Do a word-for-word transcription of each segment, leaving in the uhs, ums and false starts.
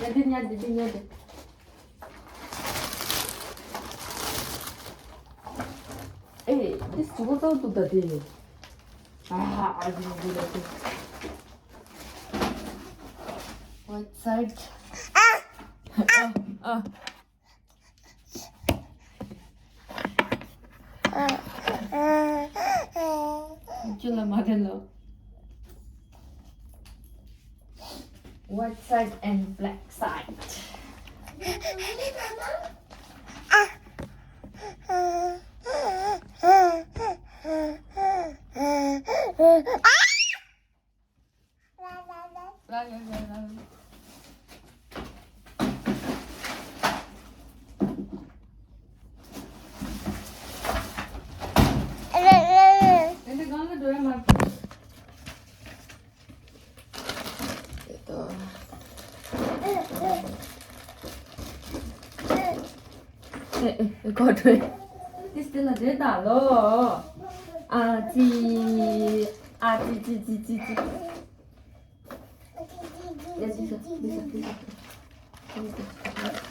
ཉལ་དེ་ཉལ་དེ་དེ་ཉལ་དེ། ཨེ། དེ་ཟུག་པ་ཙག་འདུག་ད་དེ། ཨ་ཨ་ཟུག་འདུག་ད་དེ། White side. ཨ་ཨ། ཁྱོད་ལ་མ་རེད་ལོ། White side and black side. ཨེ་ཨེ་ཨེ། གོ་ཐོས། ཏིས་ཏི་ལ་རེད་ད་ལོ། ཨ་ཙི། ཨ་ཙི་ཙི་ཙི་ཙི་ཙི། ཡ་ཙི་ས་ཙི་ས་ཙི་ས། ཙི་ས།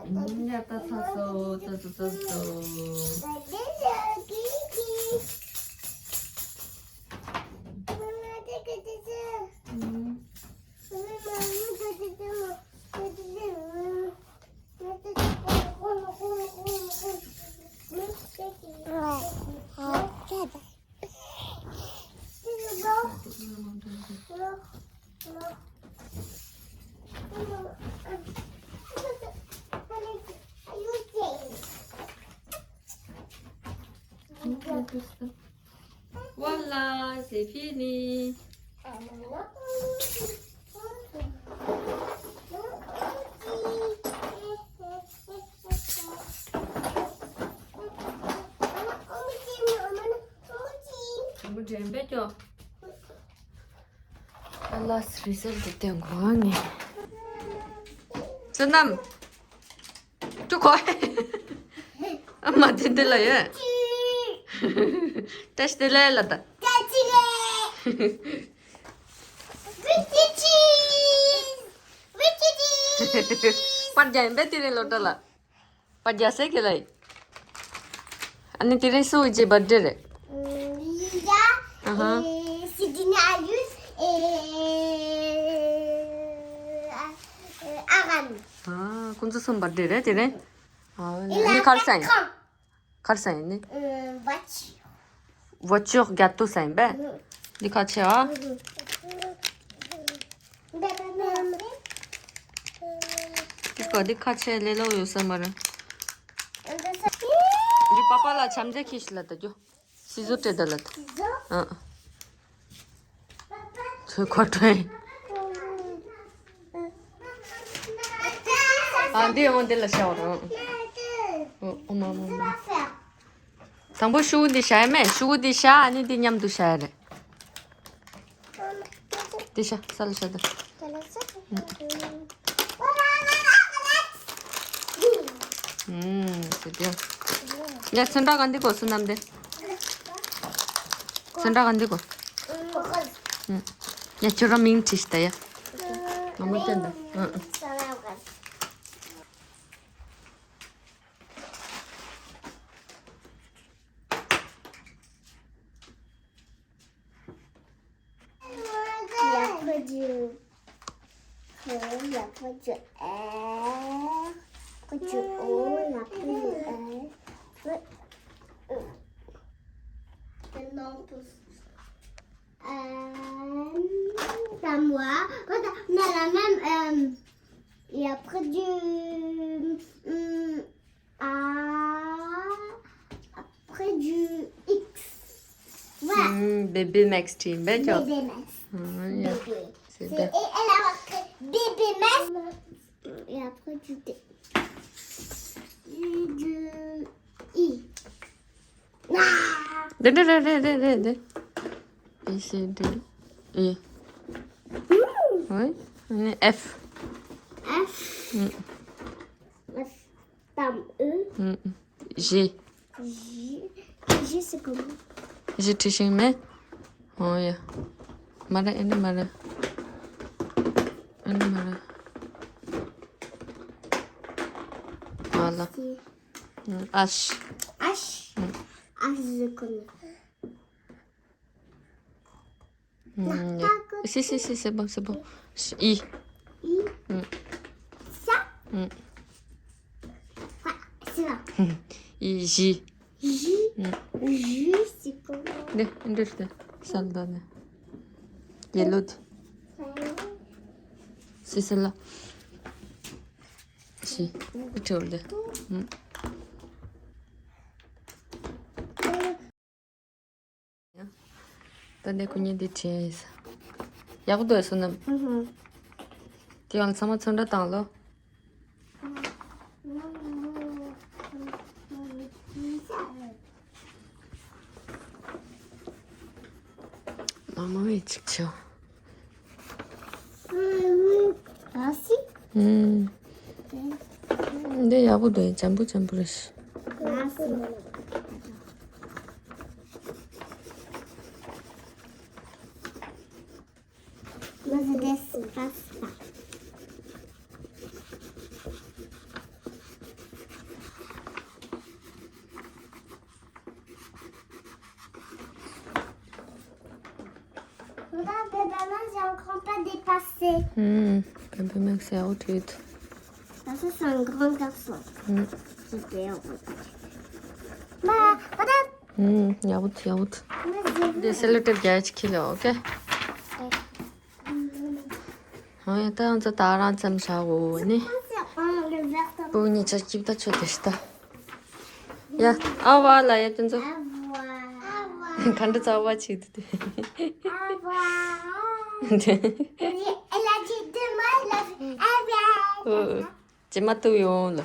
ཨ། ཉ་ཏ་ཚ་སོ་ཏ་ཏ་ཏ་སོ། Voilà, c'est fini. ཨ་ལ་རི་སལ་དེ་སྟོན་གོ་ངེ། བསོད་ནམས། ཏུ་ཁོ། ཨ་མ་དེ་འདི་ལ་ཡོད། བཀྲ་ཤིས་བདེ་ལེགས་ལ་ད། པར་རྒྱག་ཡིན་པས་དེ་རིང་ལོ་འདྲ་ལ། པར་རྒྱག་སའི་གི་ལ་ཡིན། ཨ་ནི་དེ་རིང་སུ་གི་བར་ཌེ་རེད། ལི་ཡ། ཨ་ཧ། ཨེ། སི་ཌི་ནི་ཨ་ཡུས། ཨེ། ཨ། ཨ་རན། ཨ། ཁོང་ཚོ་གསུམ་བར་ཌེ་རེད་དེ་རིང་། ཨ། ཨེ་ལ་ནི་ཁར་སང་ཡིན། ཁར་སང་ཡིན་ནི། ཨེ། བ་ཆི། Voiture gâteau ས་ཡིན་པས། འདི་ཁ་ཆེ་ཨ། འདི་ག་འདི་ཁ་ཆེ་ལེ་ལོ་ཡོད་ས་མ་རེད། འདི་པ་པ་ལ་བྱམས་བརྩེ་ཁྱེར་ཤི་ལ་ད་རྒྱུ། སི་ཟོ་སྤྲད་ད་ལ་ད། ཨ། ཚོས་ཁོ་སྤྲད། ཨ་འདི་འོ་འདི་ལ་ཤ་བ་རང་། འོ་འོ་མ་མ་མ། དང་པོ་ཤུ་གུ་འདི་བཞག་ཡ་མེད། ཤུ་གུ་འདི་བཞག་ཨ་ནི་འདི་མཉམ་དུ་བཞག་ཡ་རེད། འདི་བཞག་ས་ལ་བཞག་ད། ཨུམ། ཡ། ཡ་ཚོན་ཁྲ་ག་འདི་གོ་སོ་ནམ་དེ། ཚོན་ཁྲ་ག་འདི་གོ་ཡ་ཁྱོད་རང་མིང་བྲིས་ཤི་ད་ཡ། ང་མོ་ཅན་ད། Il y a pas de, il y a pas de R, pas de O, il y a pas de R. Euh, pas moi. Regarde, on a la même, euh, il y a pas de, hum, A, après du X. Voilà. Hmm, bébé Max, tu es bête, toi. Bébé Max. Hmm, yeah. Bébé. C'est bien. Et elle a marqué bébé Max. Et après du D. Du, du I. Ah. De, de, de, de, de, de, de. B, C, D, E. Oui. F. F. Mm. F. Tam E. Mm. G. G. G, c'est comment? G, tu sais, mais. Oh, yeah. Mara, elle, Mara. Elle, Mara. Voilà. Mm, H. H. Mm. H, je connais. Mm, yeah. Si, si, si, c'est bon, c'est bon. I. I. Mm. Ça? Mm. Voilà, c'est bon. I, J. J. Mm. J, c'est comment? De, de, de. Celle-là, de. Yellow. C'est celle-là. Si. Tu vois, de. Mm. ད་ནས་ཁོ་གཉིས་འདི་བྲིས་ཡིན་ས། ཡག་པོ་འདུག་བསོད་ནམས། ཧུམ་ཧུམ། དེ་ཡང་ཚང་མ་ཚོན་ཁྲ་བཏང་ལོ། ལ་མ་བའི་ཅིག་ཆེ། ཨ་སི། ཨུམ། འདི་ཡག་པོ་འདུག་འཇམ་པོ་འཇམ་པོ་རེད། ཨ་སི། Moi, je descends pas ça. Regarde, bébé, moi, j'ai encore pas dépassé. Hmm, bébé, moi, c'est autre chose. Ça, ça, c'est un grand garçon. Hmm. Super. Bah, regarde. Hmm, ཡག་པོ་འདུག་ཡག་པོ་འདུག་འདི་སེ་ལོ་ཊེབ་རྒྱག་ཅིག་ཁྱེར་ལ། ཨོ་ཁེ། ཨོ་ཡ། ད་ང་ཚོ་ད་རང་ཙམ་བཞག་འོ་ནི། སྤུ་གུ་གཉིས་ཆ་སྐྱིད་ད་ཆོ་དེ་ཤི་ད། ཡ། ཨ་བ་ལ་ཡ་ཅན་ཚོ། ག་འདྲ་ཙ་བ་ཆིག་དུ་དེ། Elle a dit deux mots, elle a fait ah ouais. ཨོ། ཇེ་མ་ཏུ་ཡོང་ལ།